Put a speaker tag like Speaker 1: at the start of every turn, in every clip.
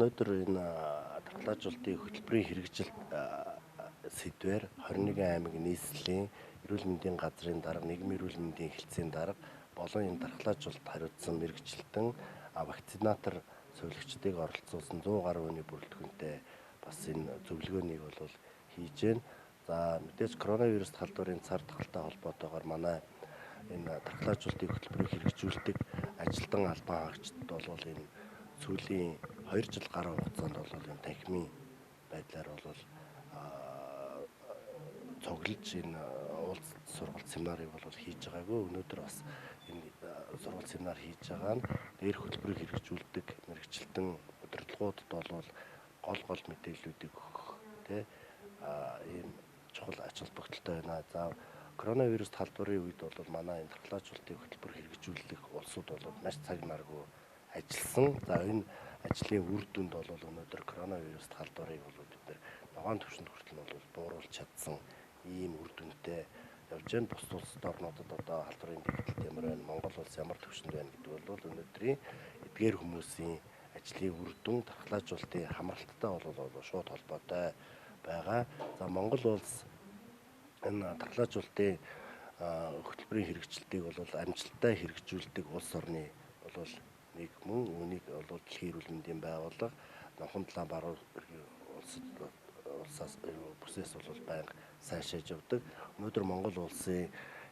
Speaker 1: Өнөөдөр энэ дархлаажуулалтын хөтөлбөрийн хэрэгжилт сэдвээр 21 аймаг нийслэлийн эрүүл мэндийн газрын дарга, нийгмийн эрүүл мэндийн хэлтсийн дарга болон энэ дархлаажуулалт хариуцсан мэргэжилтэн вакцинатор сувилагчдыг оролцуулсан 100 гаруй хүний бүрэлдэхүүнтэй бас энэ зөвлөгөөнийг бол хийж байна. За мэдээж коронавирус халдварын цар тахалтай холбоотойгоор манай энэ дархлаажуулалтын хөтөлбөрийг хэрэгжүүлдэг ажилтан албан хаагчдад бол энэ сүүлийн 2 жил гаруй хугацаанд бол энэ танхимын байдлаар бол цуглаж энэ уулзалт сургалт семинарыг бол хийж байгаагүй. Өнөөдөр бас энэ сургалт семинар хийж байгаа нь дээрх хөтөлбөрийг хэрэгжүүлдэг мэргэжилтэн удирдлагуудад бол гол гол мэдээллүүдийг өгөх тэ ийм чухал ач холбогдолтой байна. За коронавирус халдварын үед бол манай энэ дархлаажуулалтын хөтөлбөр хэрэгжүүлэх улсууд бол маш цаг наргүй ажилласан. За энэ ажлын үр дүнд бол өнөөдөр коронавирус халдварыг бол бид нэр ногоон түвшинд хүртэл нь бол бууруулж чадсан ийм үр дүнтэй явж байна. Бусад улс орнуудад одоо халдварын дэгдэлт ямар байна, Монгол улс ямар түвшинд байна гэдэг бол өнөөдрийн эдгээр хүмүүсийн ажлын үр дүн дархлаажуулалтын хамралттай бол шууд холбоотой байгаа. За Монгол улс энэ дархлаажуулалтын хөтөлбөрийн хэрэгжилтийг бол амжилттай хэрэгжүүлдэг улс орны бол нэг мөн үүнийг бол дэлхийн эрүүл мэндийн байгууллага Номхон далайн баруун улсаас бүсээс бол байнга сайшааж явдаг. Өнөөдөр Монгол улсын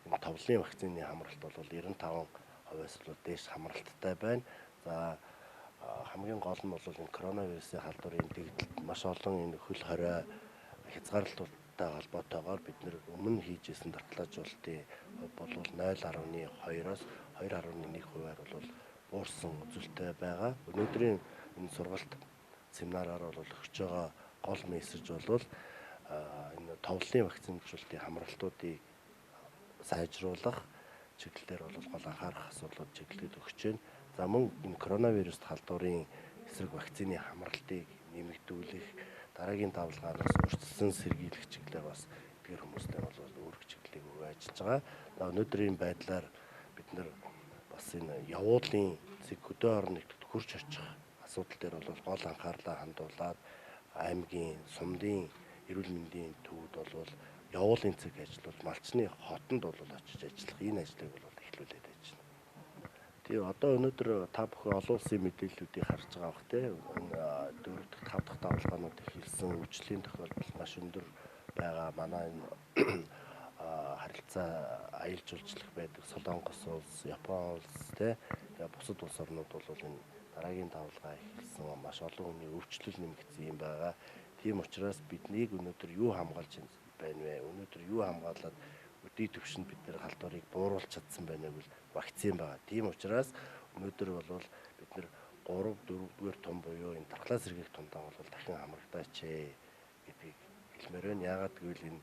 Speaker 1: энэ товлын вакцины хамралт бол 95%-аас бол дээш хамралттай байна. За хамгийн гол нь бол энэ коронавирусын халдварын дэгдэлт маш олон энэ хөл хорой хязгаарлалттай холбоотойгоор бид нэр өмнө хийж исэн дархлаажуулалтын хувь бол 0.2-оос 2.1 хувиар бол буурсан үзүүлэлттэй байгаа. Өнөөдрийн энэ сургалт семинараар бол өгч байгаа гол мессеж бол энэ товлын вакцинжуулалтын хамралтуудыг сайжруулах чиглэлээр бол гол анхаарах асуудлууд чиглэлд өгч байна. За мөн энэ коронавирус халдварын эсрэг вакцины хамралтыг нэмэгдүүлэх, дараагийн давлгаанаас урьдчилан сэргийлэх чиглэлээр бас эдгээр хүмүүстэй бол үүрэг чиглэлийг өгөө ажиллаж байгаа. За өнөөдрийн байдлаар бид нэр бас энэ явуулын зэг хөдөө орон нэгтгэд хурж очих асуудал дээр бол гол анхаарлаа хандуулад аймгийн сумдын эрүүл мэндийн төвд бол явуулын цэг ажиллавал малчны хотонд бол очиж ажиллах энэ ажлыг бол эхлүүлээд байж байна. Тэгээ одоо өнөөдөр та бүхэн олон улсын мэдээллүүдийг харж байгаа бах те энэ 4 дахь 5 дахь давлгаанууд эхэлсэн өвчлөлийн тохиолдол маш өндөр байгаа. Манай энэ харилцаа аялал жуулчлах байдаг Солонгос улс, Япон улс те тэгээ бусад улс орнууд бол энэ дараагийн давлгаа эхэлсэн маш олон хүний өвчлөл нэмэгдсэн юм байгаа. Тийм учраас биднийг өнөөдөр юу хамгаалж байна вэ? Өнөөдөр юу хамгаалаад өдий төвшөнд бид нэр халдварыг бууруулж чадсан байна гэвэл вакцин байгаа. Тийм учраас өнөөдөр бол бид нэр 3 4-р том буюу энэ дархлаа сэргээх тумдаа бол дахин хамрагдаач гэдгийг хэлмээр байна. Яагаад гэвэл энэ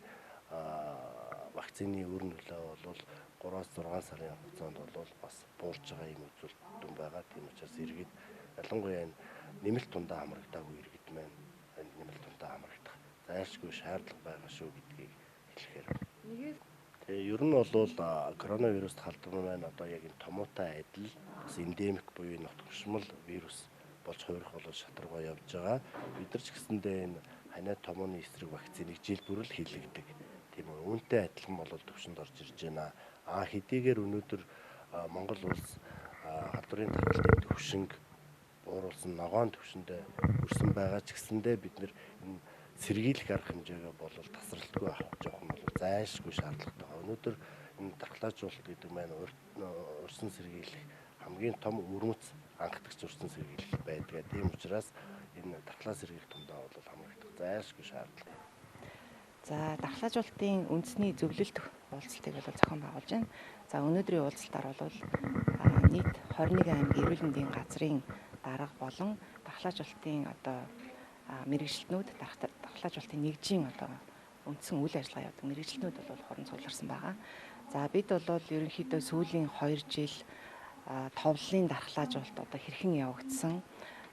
Speaker 1: вакцины үр нөлөө бол 3-6 сарын хугацаанд бол бас буурч байгаа юм үзүүлэлт байгаа. Тийм учраас иргэд ялангуяа энэ нэмэлт тундаа хамрагдаагүй иргэд маань энэ нэмэлт тундаа хамрагдах зайлшгүй шаардлага байгаа шүү гэдгийг хэлэхээр. Тэгээ ер нь бол коронавирус халдвар маань одоо яг энэ томуутай адил бас эндемик буюу нутагшмал вирус болж хувирах бол шатаргаа явж байгаа. Бид нар ч гэсэндээ энэ ханиа томооны эсрэг вакциныг жил бүр л хийлэгдэг. Тийм үү. Үүнтэй адилхан бол төвшөнд орж ирж байна. А хэдийгээр өнөөдөр Монгол улс халдварын тархалтын төвшинг бууруулсан ногоон төвшөндөө хүрсэн байгаа ч гэсэндээ бид нэр энэ сэргийлэх арга хэмжээгээ бол тасралтгүй авах жоох нь бол зайлшгүй шаардлагатай. Өнөөдөр энэ дархлаажуулалт гэдэг маань урьдчилан сэргийлэх хамгийн том өвөрмөц анхдагч урьдчилан сэргийлэх байдаг. Тийм учраас энэ дархлаа сэргийлэх тундаа бол хамрагдах зайлшгүй шаардлага.
Speaker 2: За дархлаажуулалтын үндэсний зөвлөлт уулзалтыг бол зохион байгуулж байна. За өнөөдрийн уулзалтаар бол нийт 21 аймгийн эрүүл мэндийн газрын дарга болон дархлаажуулалтын одоо мэргэжилтнүүд дархлаажуулалтын нэгжийн одоо үндсэн үйл ажиллагаа явуулдаг мэргэжилтнүүд бол хуран цугларсан байгаа. За бид бол ерөнхийдөө сүүлийн 2 жил товллын дархлаажуулалт одоо хэрхэн явагдсан.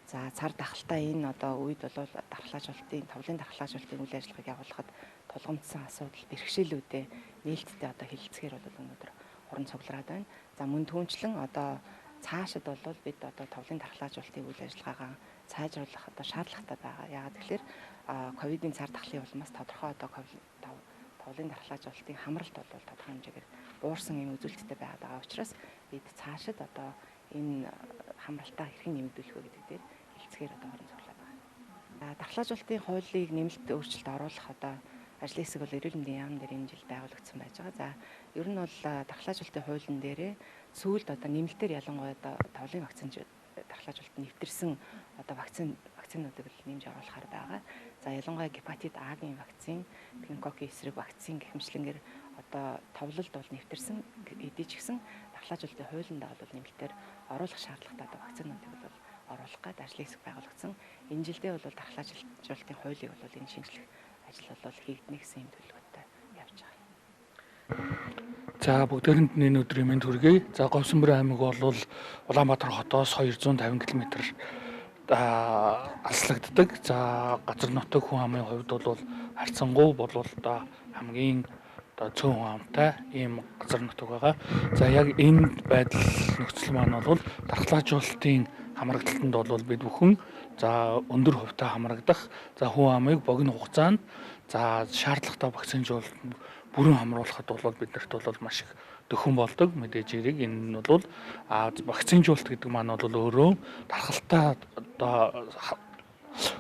Speaker 2: За цар тахалтай энэ одоо үед бол дархлаажуулалтын товлын дархлаажуулалтын үйл ажиллагааг явуулахад тулгамдсан асуудал бэрхшээлүүдээ нээлттэй одоо хэлэлцгээр бол өнөөдөр хуран цуглараад байна. За мөн түнчлэн одоо Цаашид бол бид одоо товлын дархлаажуулалтын үйл ажиллагаагаа сайжруулах одоо шаардлагатай байгаа. Яагаад гэвэл ковидын цар тахлын улмаас тодорхой одоо товлын дархлаажуулалтын хамралт бол тодорхой хэмжээгээр буурсан юм үзүүлэлттэй байгаад байгаа учраас бид цаашид одоо энэ хамралтаа хэрхэн нэмэгдүүлэх вэ гэдэг дээр хэлцгээр одоо хорон цуглаад байгаа. Дархлаажуулалтын хуулийг нэмэлт өөрчлөлт оруулах одоо ажлын хэсэг бол эрүүл мэндийн яам дээр энэ жил байгуулагдсан байж байгаа. За ер нь бол дархлаажуулалтын хуулийн дээрээ сүүлд одоо нэмэлтээр ялангуяа одоо товлын вакцин дархлаажуулалт нэвтэрсэн одоо вакцинуудыг л нэмж оруулахар байгаа. За ялангуяа гепатит А-гийн вакцин, пневмококкийн эсрэг вакцин гэх мэтлэнгээр одоо товлолд бол нэвтэрсэн эдий ч гэсэн дархлаажуулалтын хуулиндаа бол нэмэлтээр оруулах шаардлагатай одоо вакцинуудыг бол оруулах гээд ажлын хэсэг байгуулагдсан. Энэ жилдээ бол дархлаажуулалтын хуулийг бол энэ шинжлэх ажил бол хийгдэнэ гэсэн юм төлөвлөгөөтэй явж байгаа.
Speaker 3: За бүгдээрэнд нь энэ өдрийн мэнд хүргэе. За Говьсөнбөр аймаг бол Улаанбаатар хотоос 250 км алслагддаг. За газар нутаг хүн амын хувьд бол харьцангуй бол одоо хамгийн одоо цөөн хүн амтай ийм газар нутаг байгаа. За яг энэ байдал нөхцөл маань бол дархлаажуулалтын хамрагдалтанд бол бид бүхэн за өндөр хувьтай хамрагдах, за хүн амыг богино хугацаанд за шаардлагатай вакцинжуулалт бүрэн хамруулахад бол биднэрт бол маш их дөхөн болдог. Мэдээж хэрэг энэ нь бол вакцинжуулалт гэдэг маань бол өөрөө тархалтаа одоо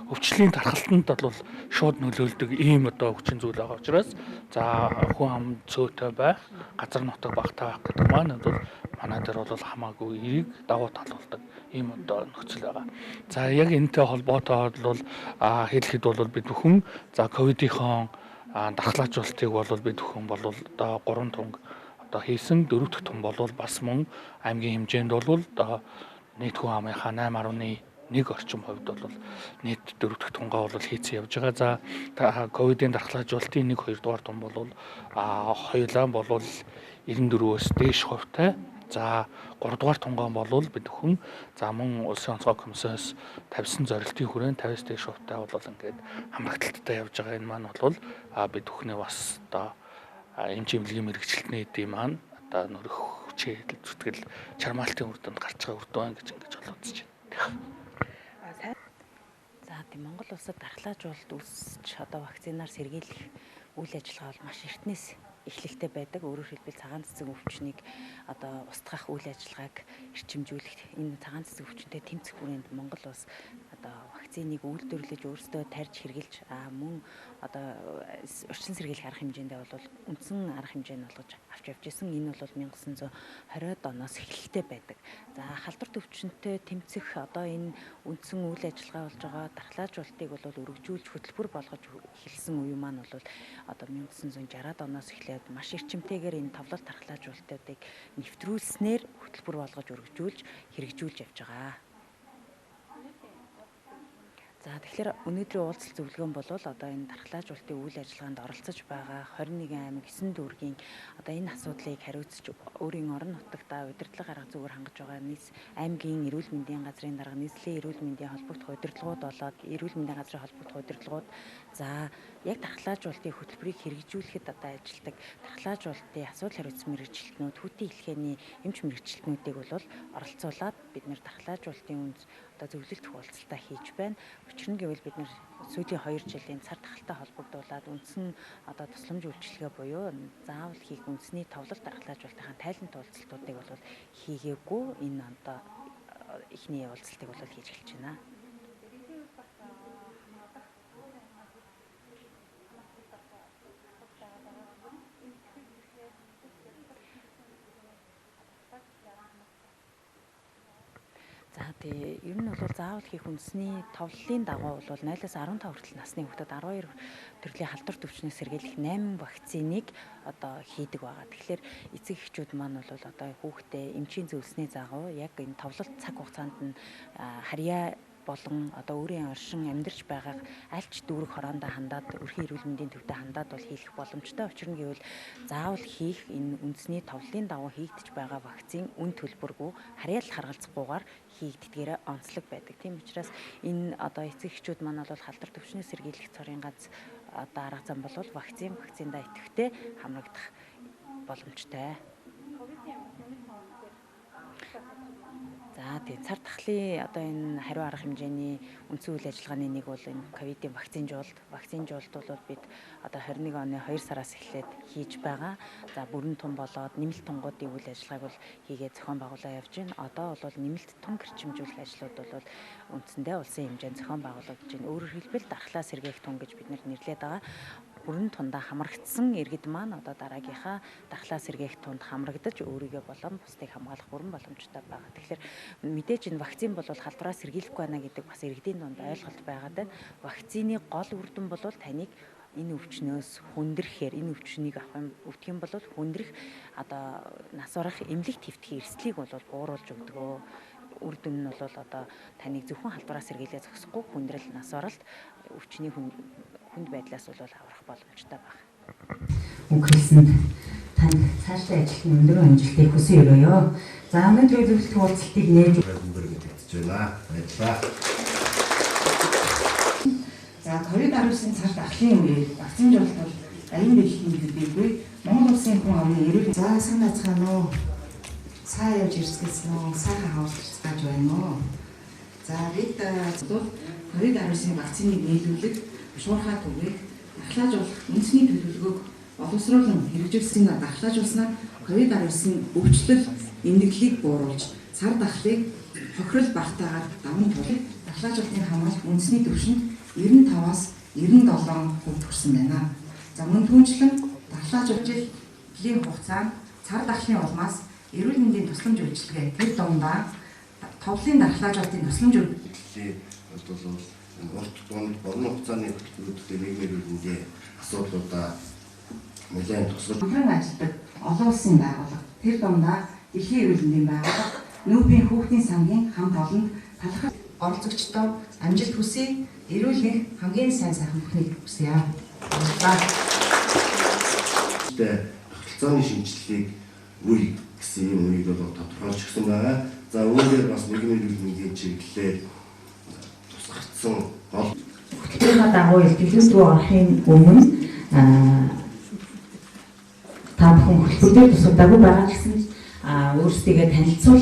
Speaker 3: өвчлийн тархалтанд бол шууд нөлөөлдөг ийм одоо хүчин зүйл байгаа учраас за хүн ам цөөтэй байх, газар нутаг багтаа байх гэдэг маань бол манай дээр бол хамаагүй эрийг давуу тал болдог ийм одоо нөхцөл байгаа. За яг энэтэй холбоотой бол хэлэхэд бол бид бүхэн за ковидынхон дархлаажуулалтыг бол бид бүхэн бол одоо 3 тунг одоо хийсэн, 4 дахь тун бол бас мөн аймгийн хэмжээнд бол одоо нийт хүн амынхаа 8.1 орчим хувьд бол нийт 4 дахь тунгаа бол хийцэн явж байгаа. За ковидын дархлаажуулалтын 1 2 дугаар тун бол хоёулаа бол 94-өөс дээш хувьтай. За 3 дугаар тунгаан бол бид бүхэн за мөн улсын онцгой комиссоос тавьсан зорилтын хүрээнд 50-аас дээш хувьтай бол ингээд хамрагдалттай явж байгаа. Энэ маань бол бид бүхний бас одоо эмч эмнэлгийн мэргэжилтний эдийн маань одоо нөрөх хүчээ зүтгэл чармаалтын үр дүнд гарч байгаа үр дүн гэж ингэж бол үзэж байна.
Speaker 4: За тийм Монгол улсад дархлаажуулалт үүсч одоо вакцинаар сэргийлэх үйл ажиллагаа бол маш эртнээс эхлэлтэй байдаг. Өөрөөр хэлбэл цагаан цэцэг өвчнийг одоо устгах үйл ажиллагааг эрчимжүүлэх энэ цагаан цэцэг өвчнөд тэмцэх хүрээнд Монгол улс одоо вакциныг үйлдвэрлэж өөрсдөө тарьж хэрглэж мөн одоо орчин сэргийлэх арга хэмжээндээ бол үндсэн арга хэмжээ нь болгож авч явж исэн. Энэ бол 1920-ад оноос эхлэлтэй байдаг. За халдвар төвчнөд тэмцэх одоо энэ үндсэн үйл ажиллагаа болж байгаа дархлаажуулалтыг бол өргөжүүлж хөтөлбөр болгож эхэлсэн үе маань бол одоо 1960-ад оноос эхлээд маш эрчимтэйгээр энэ товлол дархлаажуулалтыг нэвтрүүлснээр хөтөлбөр болгож өргөжүүлж хэрэгжүүлж явж байгаа. За тэгэхээр өнөөдрийн уулзалт зөвлөгөөн бол одоо энэ дархлаажуулалтын үйл ажиллагаанд оролцож байгаа 21 аймаг 9 дүүргийн одоо энэ асуудлыг хариуцж өөрийн орон нутагтаа удирдлага арга зүгээр хангаж байгаа нийс аймгийн эрүүл мэндийн газрын дарга, нийслэлийн эрүүл мэндийн холбогдох удирдлагууд болоод эрүүл мэндийн газрын холбогдох удирдлагууд за яг дархлаажуулалтын хөтөлбөрийг хэрэгжүүлэхэд одоо ажилладаг дархлаажуулалтын асуудал хариуцсан мэргэжилтнүүд, хүүтийн хэлхээний эмч мэргэжилтнүүдийг бол оролцуулаад бид нэр дархлаажуулалтын үнд одоо зөвлөлт уулзалтаа хийж байна. Учир нь гэвэл бид нэр сүүлийн 2 жилийн цар тахалтай холбогдуулаад үндсэн одоо тусламж үйлчилгээ буюу заавал хийх үндэсний товлолт дархлаажуулалтын тайлан уулзалтуудыг бол хийгээгүй энэ одоо эхний уулзалтыг бол хийж эхэлж байна. За тий, ер нь бол заавал хийх үндэсний товлолын дагуу бол 0-аас 15 хүртэл насны хүүхдэд 12 төрлийн халдвар төвчнөөс сэргийлэх 8 вакциныг одоо хийдэг байгаа. Тэгэхээр эцэг эхчүүд маань бол одоо хүүхдээ эмчийн зөвлөсний дагуу яг энэ товлолт цаг хугацаанд нь харьяа болон одоо өөрийн оршин амьдарч байгааг аль ч дүүрэг хороондоо хандаад өрхийн эрүүл мэндийн төвдөө хандаад бол хийх боломжтой. Учир нь гэвэл заавал хийх энэ үндэсний товлолын дагуу хийгдэж байгаа вакцин үн төлбөргүй харьяал харгалзахгүйгээр хийгддгээрээ онцлог байдаг. Тийм учраас энэ одоо эцэг эхчүүд маань бол халдвар төвчнөөс сэргийлэх цорын ганц одоо арга зам бол вакцин, вакциндаа идэвхтэй хамрагдах боломжтой. За тийм, цар тахлын одоо энэ хариу арга хэмжээний үндсэн үйл ажиллагааны нэг бол энэ ковидын вакцинжуулалт. Вакцинжуулалт бол бид одоо 21 оны 2 сараас эхлээд хийж байгаа. За бүрэн тун болоод нэмэлт тунгуудын үйл ажиллагааг бол хийгээд зохион байгуулаа явж байна. Одоо бол нэмэлт тун гэрчимжүүлэх ажлууд бол үндсэндээ улсын хэмжээнд зохион байгуулагдаж байна. Өөрөөр хэлбэл дархлаа сэргээх тун гэж бид нэрлээд байгаа. Бүрэн тундаа хамрагдсан иргэд маань одоо дараагийнхаа дархлаа сэргээх тунд хамрагдаж өөрийгөө болон бусдыг хамгаалах бүрэн боломжтой байгаа. Тэгэхээр мэдээж энэ вакцин бол халдвараа сэргийлэхгүй байна гэдэг бас иргэдийн дунд ойлголт байгаад байна. Вакцины гол үр дүн бол таныг энэ өвчнөөс хүндрэхээр, энэ өвчнийг авах юм өвдөх юм бол хүндрэх одоо нас барах эмнэлэг твтгэхийн эрсдлийг бол бууруулж өгдөг. Үр дүн нь бол одоо таныг зөвхөн халдвараа сэргийлээ зогсохгүй хүндрэл нас баралт өвчний хүнд байдлаас бол аврах боломжтой байна.
Speaker 5: Үг хэлсэнд танд цаашдаа ажиллах өндөр амжилтыг хүсэн өрөөё. За өнөөдрийн зөвлөлт уулзалтыг нээж
Speaker 1: өндөр мэдэгдэж байна. Баярлалаа.
Speaker 2: За COVID-19 цар тахлын үеэр вакцинжуулалт бол аюун бэлгийн төдийгүй Монгол улсын хүн амын эрүүл
Speaker 5: за сайн байцгаана уу? Сайн явж ирцгээсэн үү? Сайхан хавуулж ирцгааж байна уу?
Speaker 2: За бид бол COVID-19 вакциныг нийлүүлэх, шуурхай түгээх, дархлаажуулах үндэсний төлөвлөгөөг боловсруулан хэрэгжүүлсэн дархлаажуулснаар COVID-19 өвчлөл эмнэглэлийг бууруулж цар тахлыг хохирол багтаагаар даван туулах дархлаажуулалтын хамгаалалт үндэсний түвшинд 95-аас 97% хүрсэн байна. За мөн түүнчлэн дархлаажуулалтын хугацаанд цар тахлын улмаас эрүүл мэндийн тусламж үйлчилгээ тэр дундаа товлын дархлаажуулалтын тусламж
Speaker 1: үйлчилгээ бол урт дунд богино хугацааны хөтөлбөрүүдээр нийгмийн эрүүл мэндийн асуудлуудаа нэлээд тусгаж
Speaker 5: хамтран ажилладаг олон улсын байгууллага тэр дундаа дэлхийн эрүүл мэндийн байгууллага нүүбийн хүүхдийн сангийн хамт олонд талархах оролцогчдоо амжилт хүсье, эрүүл энх хамгийн сайн сайхан бүхнийг хүсье. Баярлалаа.
Speaker 1: Тогтолцооны шинэчлэлийг үе гэсэн юм үеийг бол тодорхойлж өгсөн байгаа. За үүгээр бас нийгмийн эрүүл мэндийн чиглэлээр тусгагдсан гол
Speaker 5: хөтөлбөрийн дагуу илтгэлээс рүү орохын өмнө та бүхэн хөтөлбөр дээр тусагдаагүй байгаа гэсэн өөрсдийгөө танилцуул